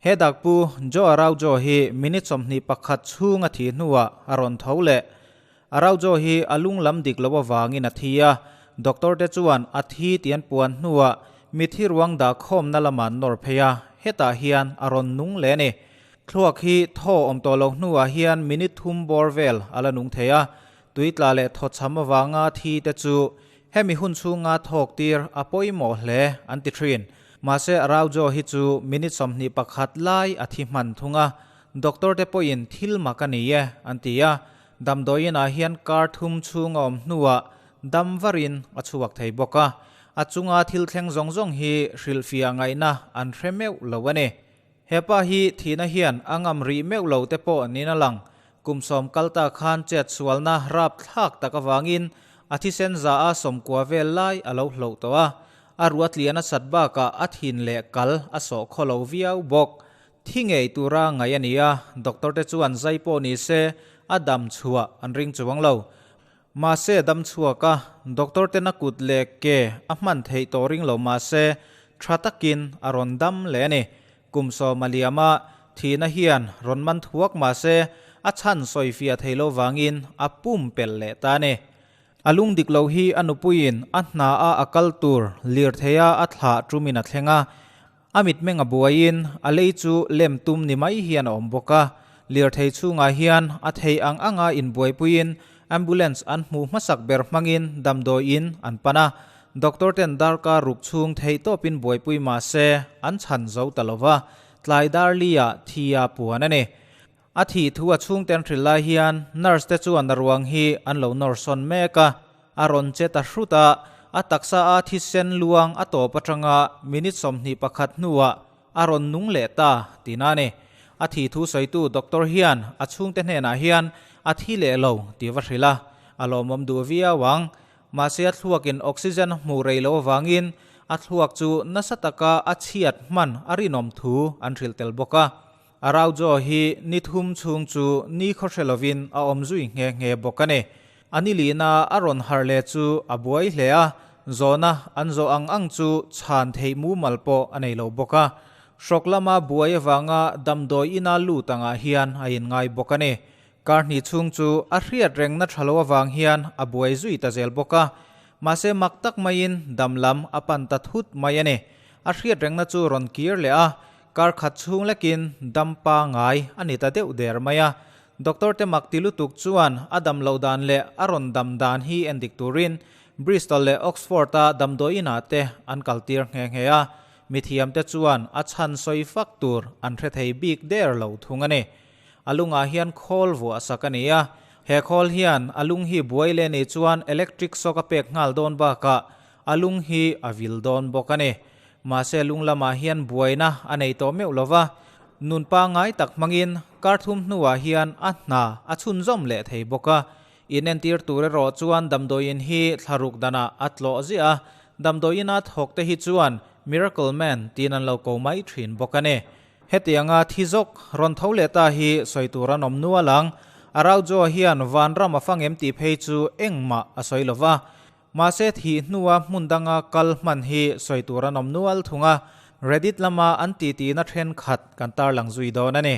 He dakpu Joe Araujo hi minute 21 chhung a thih hnuah a rawn tho leh. Araujo hi a lung lam dik loh avangin a thi a, doctor te chuan a thi tih an puan hnuah mithi ruang dah khawmna lamah an nawr phei a, hetah hian a rawn nung leh a ni. Thluak hi thaw awm tawh loh hnuah hian minute thum bawr vel a la nung thei a, tuitla leh thawchham avanga thi te chu hemi hun chhunga thawk tir a pawimawh hle an ti thin. Mahse Araujo hi chu minute 21 lai a thi hman thung a, doctor te pawhin thil mak a ni e an ti a, damdawiin ah hian kar thum chhung a awm hnuah dam varin a chhuak thei bawk a, a chunga thil thleng zawng zawng hi hrilhfiah ngaihna an hre meuh lo a ni. Hepa hi thihna hian a ngam rih meuh lo te pawh niin a lang. Kum 10 kal ta khan chet sualna rap thlak tak avangin a thisen za a 90 vel lai a lo hloh tawh a. A ruat lian a sat bakah a thin leh kal a sawh khaw lo viau bawk. Thi ngei tura ngaih a ni a, doctor te chuan zai pawh ni se a dam chhuah an ring chuang lo. Mahse dam chhuak a, doctor ten a kut leh ke a hman theih tawh ring lo mahse tha takin a rawn dam leh a ni. Kum 10 a liam a, thihna hian rawn man thuak mahse a chhan sawifiah thei lo vangin a pum pelh leh ta a ni. A lung dik lo hi a nupuiin a hna a a kal tur lirtheia a thlah tumin a thleng a, a mitmeng a buaiin a lei chu lem tum ni mai hian a awm bawk a. Lirthei chhungah hian a thei ang anga inbuaipuiin ambulance an hmuh hmasak ber hmangin damdawiin an pan a. Doctor ten darkar ruk chhung theih tawpin buaipui mah se an chhan zo ta lo va, tlai dar li-ah thi a puan a ni. A thih thu a chhungten hrilh lai hian nurse te chuan a ruang hi an lo nawr sawn mek a, a rawn che ta hrut a, a taksa a thisen luang a tawp atanga minute 21 hnuah a rawn nung leh ta tihna a ni. A thih thu sawitu doctor hian a chhungte hnenah hian a thi leh lo tih va hrilh a, a lawmawm duh viau ang. Mahse a thluakin oxygen a hmuh rei loh avangin a thluak chu nasa taka a chhiat hman a rinawm thu an hrilh tel bawk a. Araujo hi ni thum chhung chu ni khaw hre lovin a awm zui nghe nghe bawk a ni. A ni lihna a rawn harh leh chu a buai hle a, zawhna an zawh ang ang chu chhan theih mumal pawh a nei lo bawk a. Hrawk lama buai avanga damdawi ina lut angah hian a inngai bawk a ni. Kar hnih chhung chu a hriat rengna tha lo avang hian a buai zui ta zel bawk a. Mahse mak tak maiin dam lam a pan ta thut mai a ni. A hriat rengna chu rawn kir leh a, Kar khat chhung lekin dam pangai a ni ta deuh der mai a. Doctor te mak ti lutuk chuan a dam loh dan leh a rawn dam dan hi en dik turin Bristol leh Oxford a damdawiin ah te an kal tir nghe nghe a. Mithiam te chuan a chhan sawi fak tur an hre thei bik der lo thung a ni. A lungah hian khawl vuah sak a ni a. He khawl hian a lung hi buai leh nih chuan electric shock a pek nghal dawn bakah a lung hi a vil dawn bawk a ni. Mahse lung lamah hian buaina a nei tawh meuh lo va, nun pangngai tak hmangin kar thum hnuah hian a hna a chhunzawm leh thei bawk a. Inentir tur erawh chuan damdawiin hi thlaruk danah a tlawh ziah a, damdawiina thawk te hi chuan Miracle Man tiin an lo ko mai thin bawk a ni. Hetianga thi zawk rawn tho leh ta hi sawi tur an awm nual ang. Araujo hian vanram a fang em tih phei chu engmah a sawi lo va, Mahse thih hnua hmun danga kal hman hi sawi tur an awm nual thung a, Reddit lama an titihna thenkhat kan tarlang zui dawn a ni.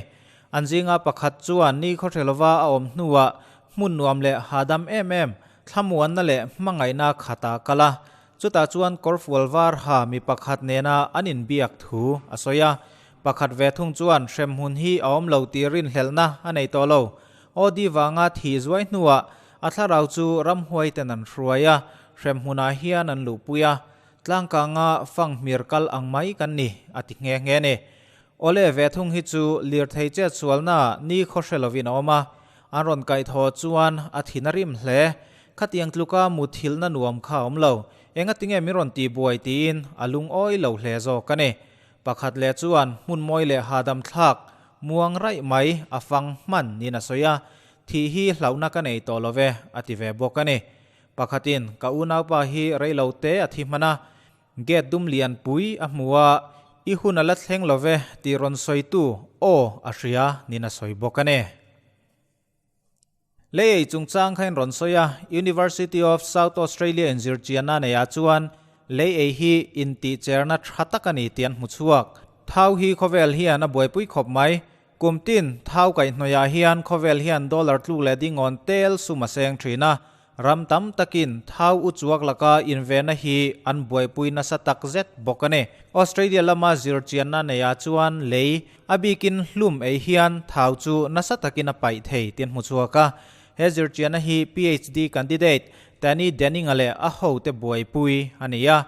An zinga pakhat chuan ni khawhre lova a awm hnuah hmun nuam leh hahdam em em, thlamuanna leh hmangaihna khatah kal a, chutah chuan kawrfual var ha mi pakhat nena an inbiak thu a sawi a. Pakhat ve thung chuan hremhmun hi a awm lo tih rinhlelhna a nei tawh lo. OD vanga thih zuai hnuah A thlarau chu ramhuai ten an hruai a, hremhmunah hian an luhpui a, tlangkanga fang hmir kal ang mai kan ni, a ti nghe nghe ni. Awle ve thung hi chu lirthei chet sualna ni khaw hre lovin a awm a, an rawn kaihthawh chuan a thin a rim hle. Khatiang tluka muthilhna nuam kha a awm lo, engatinge min rawn tihbuai tiin a lungawi lo hle zawk a ni. Pakhat leh chuan hmun mawi leh hahdam thlak muang raih mai a fang hman niin a sawi a, Thih hi hlauhna ka nei tawh lo ve, a ti ve bawk a ni. Pakhatin, Ka unaupa hi rei lo te a thi hman a, gate dum lian pui a hmu a, i hun a la thleng lo ve tih rawn sawitu aw a hria niin a sawi bawk a ni. Lei ei chungchang kha in rawn sawi a, University of South Australia inzirchianna neiah chuan lei ei hi intihcherna tha tak a ni tih an hmu chhuak. Thau hi khawvel hian a buaipui khawp mai. Kum tin, thau kaihhnawihah hian khawvel hian dollar tluk leh dingawn tel sum a seng thin a. Ram tam takin thau u chuak laka invenna hi an buaipui nasa tak zet bawk a ni. Australia lama zirchianna neiah chuan lei a bikin hlum ei hian thau chu nasa takin a paih thei tih an hmu chhuak a. He zirchianna hi PhD candidate Danny Denning-a leh a hote buaipui a ni a.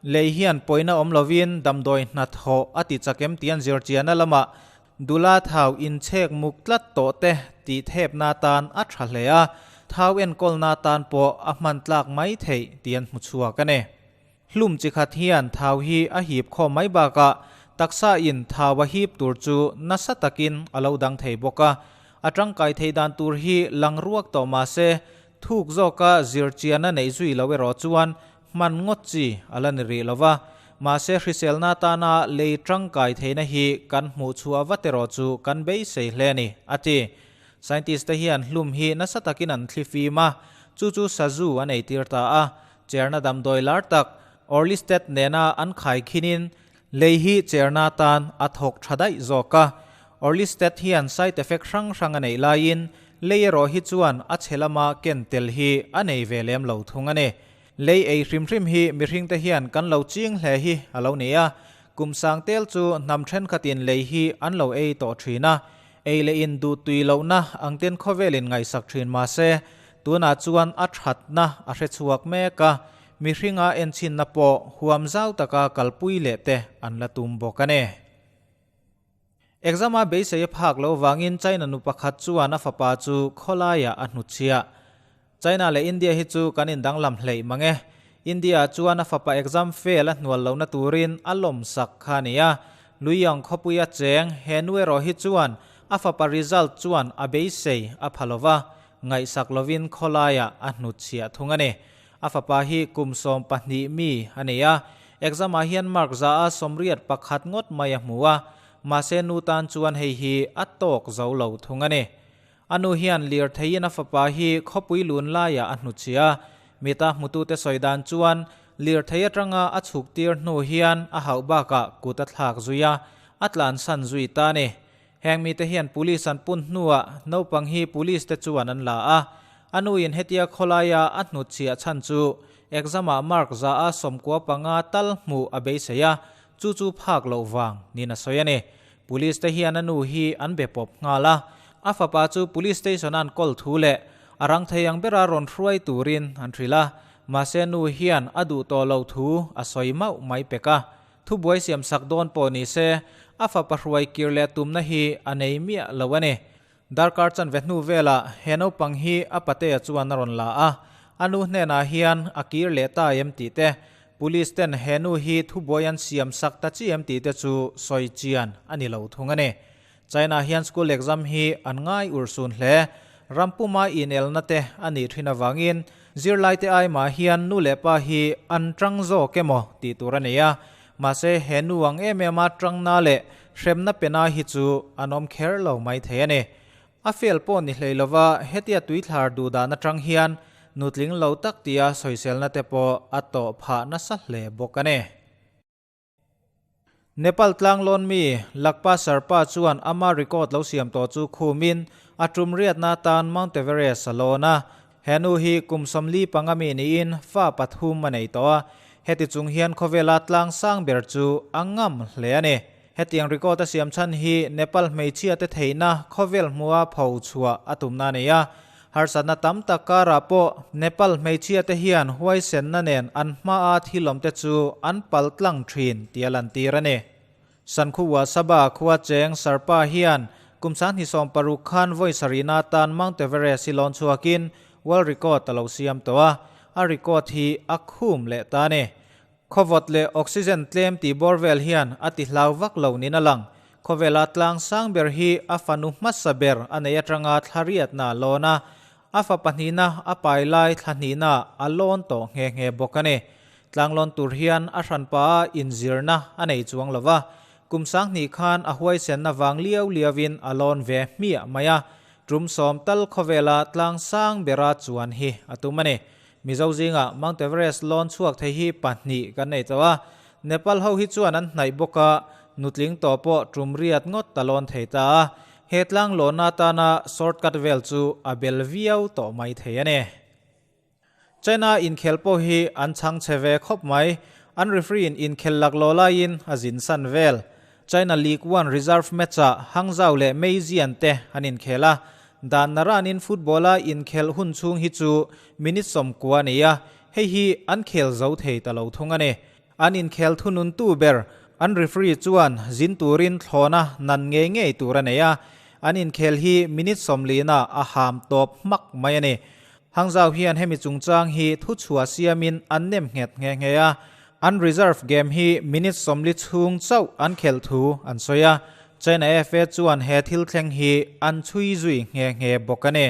Lei hian pawina awm lovin damdawi hnathawh a ti chak em tih an zirchianna lamah Dula thau inchhek muk tlat tawh te tih thepna atan a tha hle a, thau enkawlna atan pawh a hman tlak mai theih tih an hmu chhuak a ni. Hlum chi khat hian thau hi a hip khawm mai bakah taksa in thau a hip tur chu nasa takin a lo dang thei bawk a, a tangkai theih dan tur hi lang ruak tawh mah se thuk zawka zirchianna neih zui lo erawh chuan Hman ngawt chi a la ni rih lo va, mahse hriselna atana lei tangkai theihna hi kan hmuh chhuah vat erawh chu kan beisei hle a ni, a ti. Scientist te hian hlum hi nasa takin an thli fim a, chu chu sazu an eitir ta a, cherna damdawi lar tak Orlistat nena an khaikhinin lei hi cherna atan a thawk tha daih zawk a. Orlistat hian side effect hrang hrang a neih laiin lei erawh hi chuan a chhe lama ken tel hi a nei ve lem lo thung a ni. Lei ei hrim hrim hi mihringte hian kan lo ching hle hi a lo ni a, kum sang tel chu hnam thenkhatin lei hi an lo ei tawh thin a, ei leh in duh tui lohna ang ten khawvelin ngaihsak thin mah se, tunah chuan a thatna a hre chhuak mek a, mihringa enchhinna pawh huam zau taka kalpui leh te an la tum bawk a ni. Exam-a beisei a phak loh vangin China nu pakhat chuan a fapa chu khawlaiah a hnutchhiah. China leh India hi chu kan indanglam hleih mang e. India-ah chuan a fapa exam fail a hnual lohna turin a lawmsak kha a ni a. Luiyang khawpuia cheng he nu erawh hi chuan a fapa result chuan a beisei a pha lova, ngaihsak lovin khawlaiah a hnutchhiah thung a ni. A fapa hi kum 12 mi a nei a, exam-ah hian mark za a 81 ngawt mai a hmu a, mahse nu tan chuan hei hi a tawk zo lo thung a ni. A nu hian lirtheiin a fapa hi khawpui lun laiah a hnuchhia a, mita hmutute sawi dan chuan lirthei atanga a chhuk tir hnu hian a hauh bakah kut a thlak zui a, a tlansan zui ta a ni. Heng mite hian police an pun hnuah naupang hi police te chuan an la a, a nuin hetia khawlaia a hnutchhiah chhan chu exam-ah mark 95 tal hmuh a beisei a, chu chu phak loh vang niin a sawi a ni. Police te hian a nu hi an be pawp nghal a, a fapa chu police station a an kawl thu leh a rang thei ang bera rawn hruai turin an hrilh a, mahse nu hian a duh tawh lo thu a sawi mauh mai pek a. Thubuai siamsak dawn pawh ni se, a fapa hruai kir leh tumna hi a nei miah lo a ni. Darkar chanve hnu velah he naupang hi a patea chuan a rawn la a, a nu hnenah hian a kir leh ta em tih te, Police ten he nu hi thubuai an siamsak ta chi em tih te chu sawi chian a ni lo thung a ni. China hian school exam hi an ngai urhsun hle. Ram puma inelna te a nih thin avangin zirlaite ai mah hian nu leh pa hi an tang zawk emaw tih tur a nei a. Mahse he nu ang em em a tangna leh hremna pena hi chu an awm kher lo mai thei a ni. A fail pawh ni hlei lova hetia tuithlar duh dan atang hian nutling lo tak tia sawiselna te pawh a tawh phah nasa hle bawk a ni. Nepal tlanglawn mi Lakpa Sherpa chuan ama record lo siam tawh chu khumin a tum riatna atan Mount Everest a lawn a. He nu hi kum 45 mi niin fa pathum a nei tawh a, heti chung hian khawvela tlang sang ber chu a ngam hle a ni. Hetiang record a siam chhan hi Nepal hmeichhia te theihna khawvel hmua pho chhuah a tumna a nei a. Harsatna tam tak karah pawh Nepal hmeichhia te hian huaisenna nen an hmaa thil awm te chu an pal tlang thin tih a lantir a ni. Sankhuwa Sabha khua cheng Sherpa hian kum 2016 khan vawi sarihna atan Mount Everest hi lawn chhuakin world record a lo siam tawh a, a record hi a khum leh ta a ni. Khawvawt leh oxygen tlem tih bawr vel hian a ti hlau vak lo niin a lang. Khawvela tlang sang ber hi a fanu hmasa ber a nei atanga thla riatna a lawn a, a fa pahnihna a pai lai thla hnihna a lawn tawh nghe nghe bawk a ni. Tlang lawn tur hian a hranpa a inzirna a nei chuang lo va, kum 2000 khan a huaisenna vang liau liauin a lawn ve hmiah mai a, tum 10 tal khawvela tlang sang bera chuan hi a tum a ni. Mizo zingah Mount Everest lawn chhuak thei hi pahnih kan nei tawh a, Nepal ho hi chuan an hnaih bawk a, Nutling tawh pawh tum riat ngawt ta lawn thei ta a, he tlang lawnna atana shortcut vel chu a bel viau tawh mai thei a ni. China inkhel pawh hi an chhang chhe ve khawp mai, an referee in inkhel laklawh laiin a zin san vel. China League One reserve match-ah Hangzhou leh Meijian te an inkhel a, dan naranin football-a inkhelh hun chhung hi chu minute 90 a ni a, hei hi an khel zo thei ta lo thung a ni. An inkhel thununtu ber an referee chuan zin turin thlawna nan ngei ngei tur a nei a, an inkhel hi minute 40 ah a ham tawp hmak mai a ni. Hangzhou hian hemi chungchang hi thuchhuah siamin an nem nghet nghe nghe a, an reserve game hi minute 40 chhung chauh an khelh thu an sawi a, China FA chuan he thil thleng hi an chhui zui nghe nghe bawk a ni.